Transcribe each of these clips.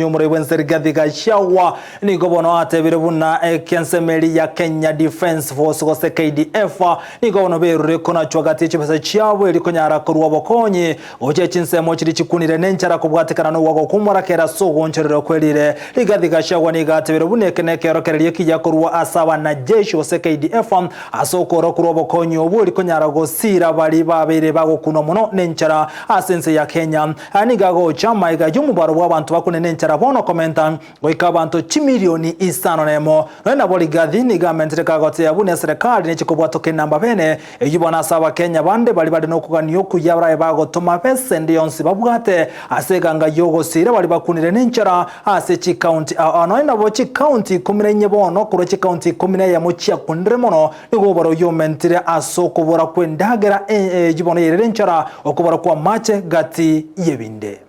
Omorwoti bw'ense Rigathi Gachagua nigo bono atebire buna ekensemeri ya Kenya Defence Force gose KDF nigo bono berure konachwa gati ye chibesa chiabo eri konyara korwa obokonyi gochia chinsemo chiria chikunire nenchara kobwatekana nogwaka kw'omorakera ase ogoonchorerwa kwerire. Rigathi Gachagua nigo atebire buna eke nekeorokererio ekiya korwa ase abanajeshi gose KDF ase okora korwa obokonyi obwo eri konyara gosira baria babeire bagokunwa mono nenchara ase ense ya Kenya. Aya nigo agocha amaiga y'omobaro bw'abanto bakune nenchara bono komenta goika abanto chimilioni isano nemo. Nonya nabo Rigathi nigo amentire kagoteeba buna eserekari neche kobwatoka enamba bene eyio bono ase abakenya bande baria bare nokogania okuya barabe bagotoma besa ende yonsi babwate ase eganga y'ogosiira baria bakunire nenchara ase chikaunti ao ao. Nonya nabo chikaunti ikomi na inye bono korwa chikaunti ikomi na eyemo chiakunire mono Nigo oboro oyio omentire ase okobora kw'endagera eyio bono yairire enchara, okobora kw'amache gati y'ebinde.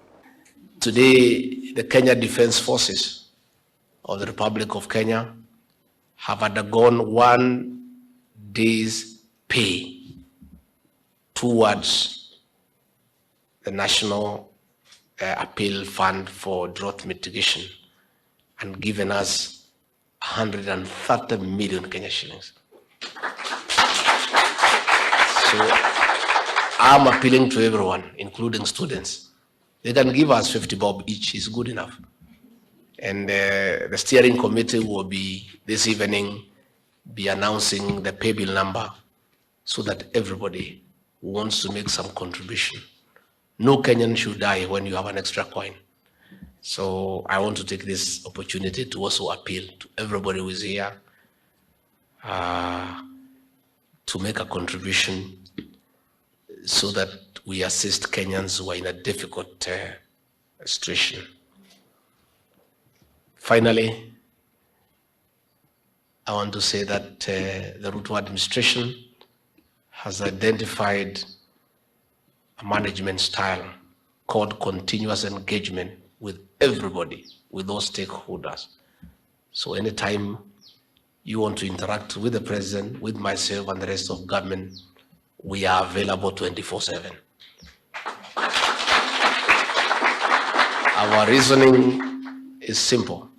Today the Kenya Defence Forces of the Republic of Kenya have undergone one day's pay towards the National Appeal Fund for Drought Mitigation and given us 130 million Kenya shillings. So I'm appealing to everyone, including students. They can give us 50 bob each, is good enough. And the steering committee will be this evening be announcing the pay bill number so that everybody who wants to make some contribution. No Kenyan should die when you have an extra coin. So I want to take this opportunity to also appeal to everybody who is here to make a contribution so that we assist Kenyans who are in a difficult situation. Finally, I want to say that the Ruto administration has identified a management style called continuous engagement with everybody, with those stakeholders. So anytime you want to interact with the president, with myself and the rest of government, we are available 24/7. Our reasoning is simple.